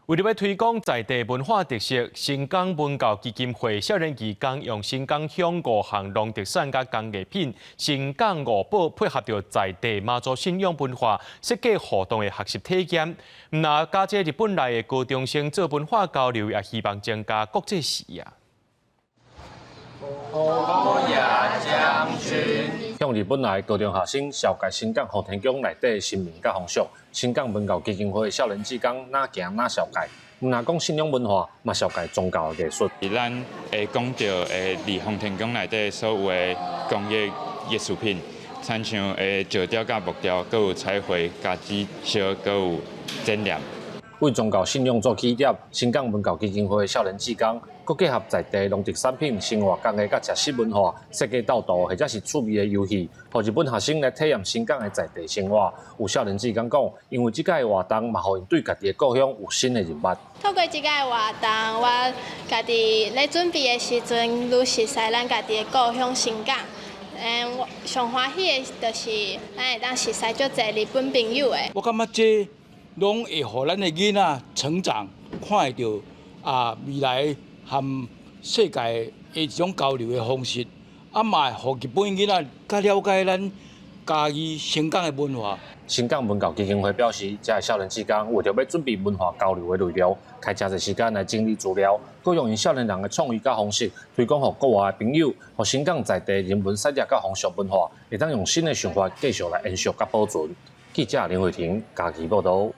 為著欲推廣在地文化特色，新港文教基金會少年義工用新港鄉五項農特產佮工藝品，新港五寶配合著在地媽祖信仰文化設計互動的學習體驗。毋但佮這日本來的高中生做文化交流，也希望增加國際視野。高野將軍向日本來高中學生紹介新港奉天宮內底神明佮風俗，新港文教基金會少年志工若行若紹介，毋但講信仰文化，嘛紹介宗教的藝術。咱會講著佇奉天宮內底所有的工藝藝術品，親像石雕佮木雕，閣有彩繪、家己燒，閣有展覽。為宗教信仰做起點，新港文教基金會少年志工，閣結合在地農特產品、生活工藝佮食食文化，設計導圖或者是趣味的遊戲，予日本學生來體驗新港的在地生活。有少年志工講，因為這擺的活動嘛，予𪜶對家己的故鄉有新的認識。透過這擺的活動，我家己咧準備的時陣，愈熟悉咱家己的故鄉新港。我上歡喜的就是咱會當熟悉足濟日本朋友的。我感覺這攏會予咱的囡仔成長，看會著啊未來和世界的一種交流的方式，啊嘛會予日本囡仔較了解咱嘉義新港的文化。新港文教基金會表示，這个少年志工為著欲準備文化交流的內容，開誠濟時間來整理資料，閣用𪜶少年人的創意佮方式推廣予國外的朋友，予新港在地人文產業佮風俗文化，會當用新的想法繼續來延續佮保存。記者林慧婷嘉義報導。